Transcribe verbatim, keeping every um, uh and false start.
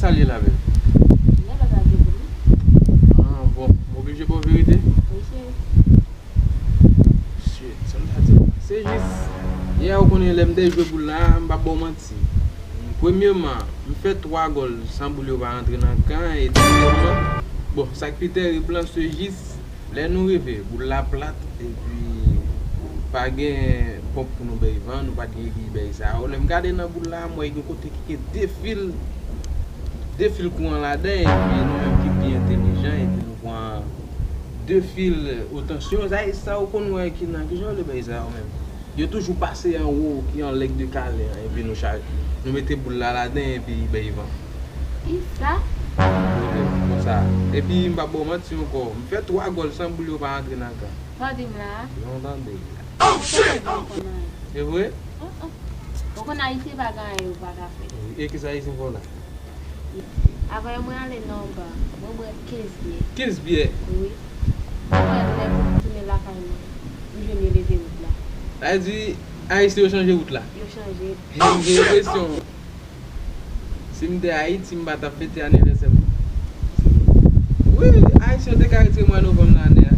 Sa l ye la menm? Lè lòt a jwe pou li. Ah, bon, m oblije ba w verite? Wi, cheri. Shit, sa m ta di w. Se jis, yè ou konnen lè m te jwe boul la, m p ap ba w manti. Premyeman, m fè twa gòl san boul yo pa rantre nan kan, e dezyèmman, bon, sa k pi tèrib lan, se jis, lè nou rive, boul la plat, epi pa gen ponp pou nou bèy van, nou pa t gen egil bèy sa yo. Lè m gade nan boul la, m wè gen kote ki gen de fil, de fil kouran ladan, epi nou menm ki pi entelijan, epi nou pran de fil o tansyon. Sa, sa ou konn wè ki nan, kijan yo rele bèy sa yo menm? Yo toujou pase anwo, ki an lèg de kale an, epi nou chaje, nou mete boul la ladan, epi bèy van. Kisa? Konsa. Epi m p ap ba w manti ankò, m fè twa gòl san boul yo pa rantre nan kan. Sa w di m la a? Jan w tande l la. Oh, shit! Ou konn anyen. E vre? Ou konn Ayisyen pa gen anyen yo pa ka fè. E kisa Ayisyen fè w la? Avanyè mwen ale nan yon ba, mwen bwè kenz byè. Kenz byè? Wi. Mwen lè pou m tounen lakay mwen, m jwenn yo leve wout la. Sa vle di, Ayisyen yo chanje wout la? Yo chanje. M gen enpresyon, si m te Ayiti, m pa t ap fete anivèsè m. Wi, Ayisyen yo te ka retire mwa novanm nan ane a.